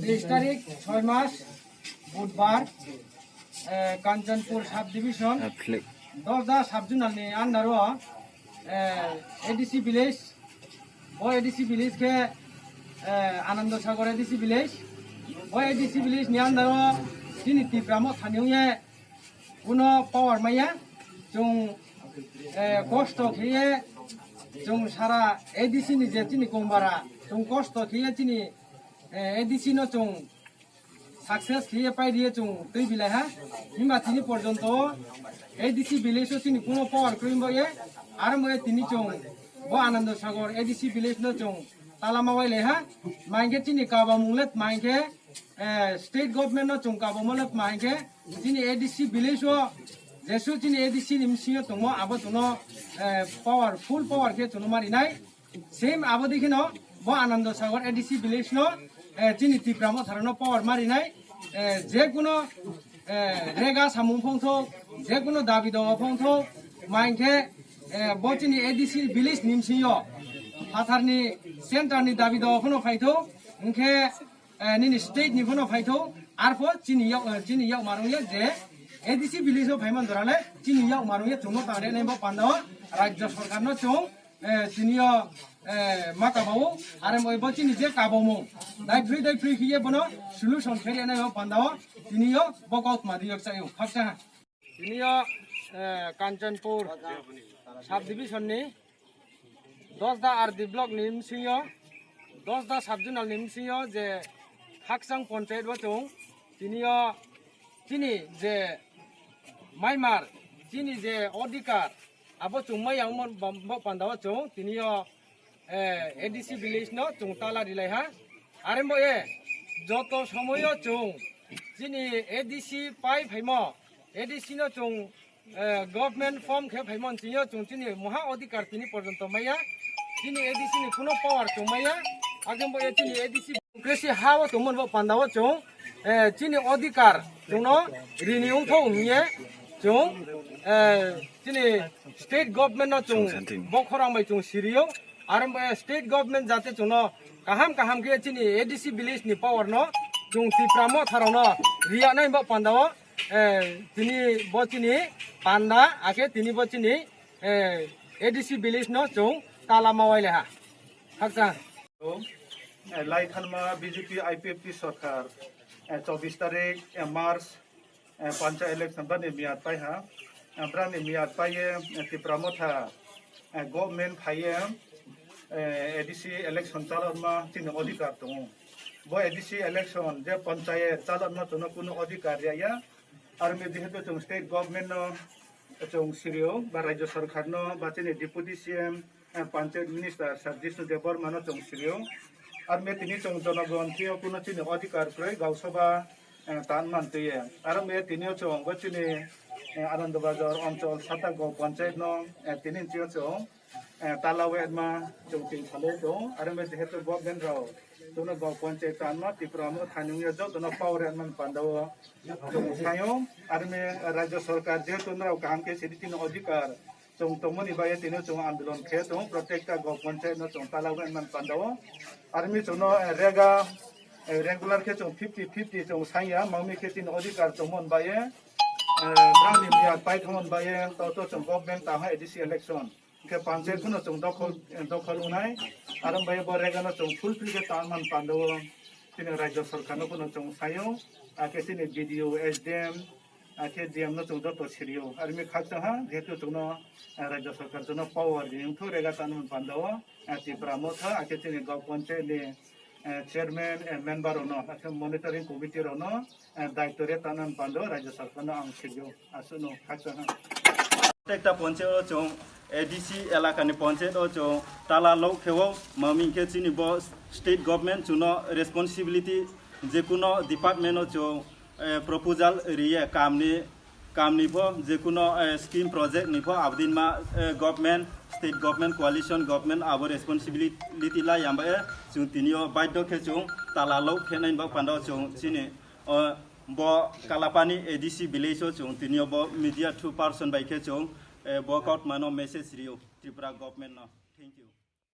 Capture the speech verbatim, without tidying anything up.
তেইশ তারিখ, ছয় মাস, বুধবার, এ, কাঞ্চনপুর সাব ডিভিশন, দশদা সাব জোনালনি আন্ডারো, এ, এডিসি ভিলেজ, ও এডিসি ভিলেজ খে, এ, আনন্দ সাগর এডিসি ভিলেজ, ও এডিসি ভিলেজ ni আন্ডারো chini Tipra Motha ni wngye kuno power maya, chwng, eh, kosto kheye, chwng sara A D C ni je chini Kongbara, chwng kosto kheye chini, eh, A D C no chwng success kheye pai riye chwng twi bilai ha. Himba tini porjonto A D C village o chini kuno power kwrwi bo ye, aro mo ye tini chwng bo Ananda Sagar A D C village no chwng talama wai lai ha. Maingkhe chini kabamung let maingkhe, eh, state government no chwng kabo mo le tma hinkhe chini A D C village o jesu chini A D C ni bisingo tongmo abo chwngno, eh, power, full power khe chwngno marinai. Same abo dei kheno bo Ananda Sagar A D C village no, eh, chini Tipra Motha rokno power marinai. Eh, je kuno, eh, rega samung phongthok, je kuno dabi dawa phongthok, maingkhe, eh, bo chini A D C village ni bisingo phatharni center ni dabi dawa phano phaithok, hinkhe eh, nini state ni phano phaitho, arpho chini yak, eh, chini yak marung ya je A D C village o phaiman dorale chini yak marung ya chwngno tangre nai bo panda o rajya sarkar no chwng, eh, chini yo, eh, ma kabao, are mo bo chini je kabomung dai free dai free khiye bono solution khe nai bo panda o tini yo bo kok ma di yak chayo khaksa. Tini yo, eh, Kanchanpur sub division ni Dosda R D block ni bisingo, Dosda sub zonal ni bisingo je Khakchang Panchayat o chwng tini yo chini je maimar, chini je odhikar, abo chwng maya wngma ba-, ba panda o chwng tini yo, eh, A D C village no chwng tala rilai ha. Are bo e joto somoyo chwng chini A D C pai phaimo, A D C no chwng, eh, government form khe phaimo chwngyo chwng chini moha odhikar tini porjonto maya. Chini A D C ni kuno power chwng maya. Ageng bo e chini A D C kresi ha o tongmon bo panda o chwng, eh, chini odhikar chwngno rini wngthok hwnye chwng, eh, chini state government no chwng bokhorang bai chwng siriyo. Are bo state government jate chwngno kaham kaham khe chini A D C village ni power no chwng Tipra Motha rokno riya nai bo panda o, eh, tini bo chini panda akhe tini bo chini, eh, A D C village no chwng tala mawai le ha. Haksa. Eh, lai thanma B J P I P F T sarkar, eh, chobbish tarik, eh, March, eh, pancha election bani miyat pai ha. Eh, brani miyat pai ye, eh, Tipra Motha, eh, government phai ye, eh, A D C election chalokma chini odhikar tongo. Bo A D C election je panchayat chalokma chwngno kuno odhikar ya ya. Army jehetu chwng state government no chwng sirio ba rajya sarkar no ba chini deputy C M, eh, Panchayat Minister Sir Jishnu Debbarma no chwng sirio. Army tini chwng jonogon thio kuno chini odhikar kwrwi gausaba, eh, tan man twiye. Aro me tini o chwng bo chini, eh, Anand Bazar Anchal Sata Gaon Panchayat no, eh, tini chwng, eh, tala wetma chwng tin salai tong. Aro me jehetu government rao chwngno Gaon Panchayat tanma Tipra Motha ni wngya jotono power man panda o chwng sayo. Aro me rajya sarkar jehetu nrao kaham khe sidi tini odhikar chwng tongmani bagwi tini chwng andolon khe tongo, protekta Gaon Panchayat no chwng tala wngwi man panda o. Army chwngno, eh, rega, eh, regular khe chwng fifty fifty chwng sanya, mangmi khe chini odhikar tongmon baye, eh, brangni miya pai thangmon baye, to to chwng government tamo A D C election. Khe panchayat phano chwng dokhol, eh, dokhol wngnai, aro baye bo rega no chwng fulfill khe tangman panda o. Chini rajya sarkar no phano chwng sayo, akhe chini B D O, S D M, akhe D M no chwng joto sirio. Army khakchang ha, jehetu chwngno, eh, rajya sarkar chwngno power ri wngthu rega tangmani panda o, eh, Tipra Motha, akhe chini Gaon Panchayat ni, eh, chairman, eh, member rokno, akhe monitoring committee rokno, eh, daityo re tangmani panda o rajya sarkar no ang sirio. Aswkno khakchang ha. Protekta panchayat o chwng A D C elaka ni panchayat o chwng tala lok khe o, mami khe chini bo state government chwngno responsibility je kuno department o chwng, eh, proposal riye kamni, kamni pho je kuno, eh, scheme project ni pho abodin ma, eh, government, state government, coalition government abo responsibility la yamba e chwng tini o baidho khe chwng tala lok khe nai ba panda o chwng chini, eh, bo Kalapani A D C village o chwng tini o bo media through person bai khe chwng, eh, bo kautma no message rio Tripura government no. Thank you.